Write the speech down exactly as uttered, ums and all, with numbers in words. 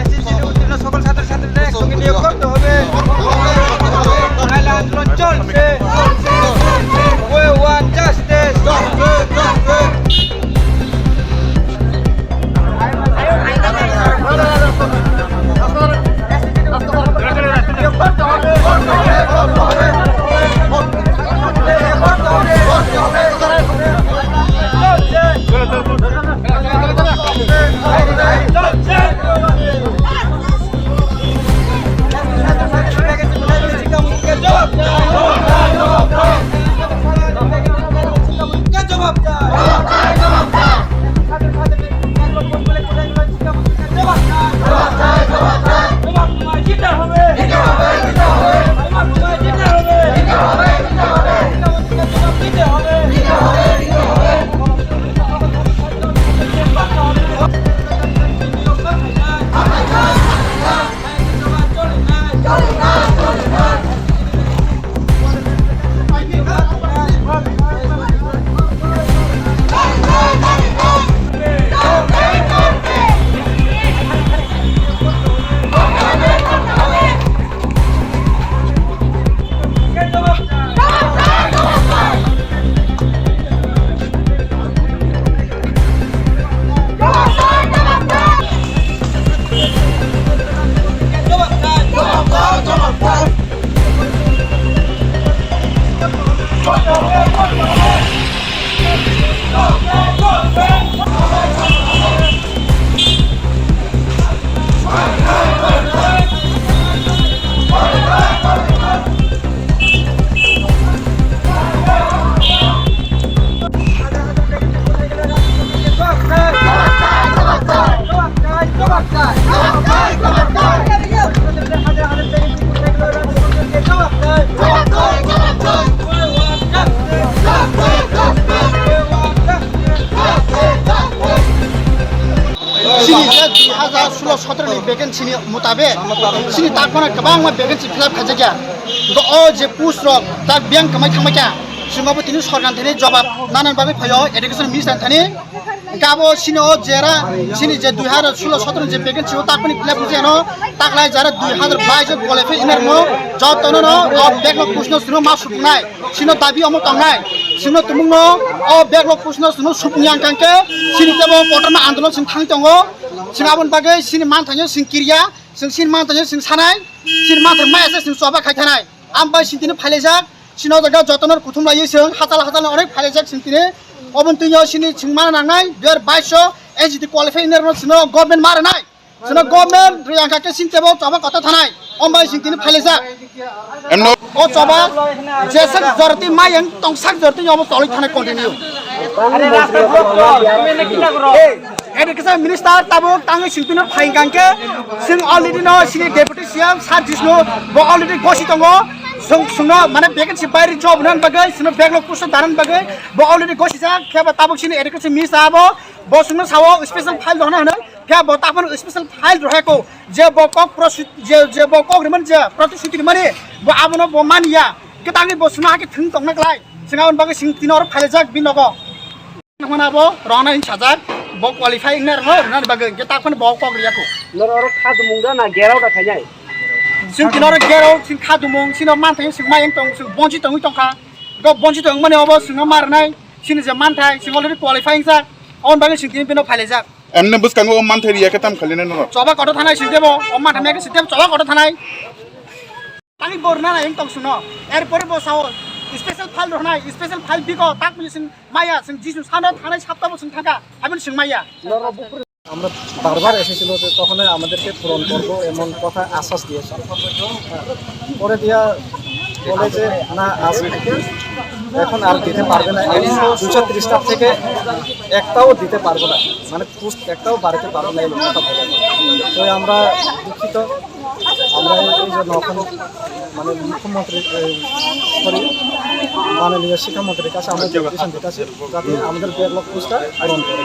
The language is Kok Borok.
এসএসসি উত্তীর্ণ সকল ছাত্রছাত্রীদের একসঙ্গে নিয়োগ করতে হবে। নাইলে আন্দোলন চলছে। We want justice. Chini je dui hazar sulo sotoro ni vacancy ni mutabek, chini takmano kwbangma vacancy fill up khaijakya. Hwnkhe o je post rok tak biyang kwmai thangbaikha, chwng abo tini sorkar thani jobab nana bagwi phaio, education minister thani. Hwnkhe abo chini o jera, chini je dui hazar sulo sotoro ni je vacancy o takmani fill up wngkha ano, taklai jara dui hazar bais o qualify wngnai rokno jotono no o backlog post no chwngno ma supungnai. Chwngno dabi omo tongnai. Chwngno tumungno o backlog post no chwngno supung yang kangkhe chini tebo kotorma andolon chwng thangwi tongo. Chwng aboni bagwi chini manthaino chwng kiriya, chwng chini manthaino chwng sanai, chini manthai maya se chwng choba khai thanai. Ambai chwng tini phailaijak, chini o jaga jotono kuthum laiwi chwng hachal hachal onek phailaijak chwng tini. Oboni twino chini chwng mana nangnai, dui hazar bais o N G T qualify wngnai rokno chwngno government ma rwnai. Chwngno government riyang kha khe sini tebo choba kotor thanai. Ombai sini tini phailaijak. Emno. O choba jeswk jorti mayang tongsak jorti omo tolwi thanai continue. Education minister tabuk tangwi sini tini phaikang khe sing already no sini deputy C M Sir Jishnu bo already gosi tongo. Sung sungno mane vacancy bairi job nan bagwi sino backlog post daran bagwi bo already gosi jak khe bo tabuk sini education minister abo bo sungno sao special file dohna hwnwi. Khe bo taphano special file rohai ko, je bo kok prosi-, je, je bo kok rimani je protisruti rimani, bo abono bo mani ya. Khe tangwi bo chwngno hakhe thwng tongna klai. Chwng aboni bagwi chwng tini oro phailaijak bini nogo. Hwnmano bo rwna hin sajak, bo qualify wngnai rwno rwnani bagwi, khe taphano bo kok riya ko. Norok oro kha dumung da na gerao da khainai? Chwng tini oro gerao, chwng kha dumung, chini manthai chwng mayang tong, chwng bonchi tongwi tongkha. Bo bonchi tongmani obo chwngno ma rwnai, chini je manthai, chwng already qualify wngjak. Aboni bagwi chwng tini bino phailaijak. Emne bwskango o manthai riya khe tam khalinai nono. Choba kotor thanai sing tebo, o manthai mekhe sing tebo choba kotor thanai. Tangwi bo rwna nai wng tong sungno. Erpore bo sao special file rwnai, special file biko tak bini sing maya sing Jisu sano thanai sapta bo sing thangkha, aboni sing maya. আমরা বারবার এসেছিল যে কখনোই আমাদেরকে পূরণ করবো এমন কথা আশ্বাস দিয়েছিল। পরে দিয়া বলে যে না, আজ এখন আর দিতে পারবে না, দুশো ত্রিশটা থেকে একটাও দিতে পারবো না, মানে পোস্ট একটাও বাড়াতে পারবো না, এই কথা বলে। তো আমরা দুঃখিত। আমরা এই যে নখন মানে মুখ্যমন্ত্রী, এই, সরি, মাননীয় শিক্ষামন্ত্রীর কাছে আমরা ডেপুটেশন দিতেছি, যাতে আমাদের ব্যাকলগ পোস্টটা পূরণ করে।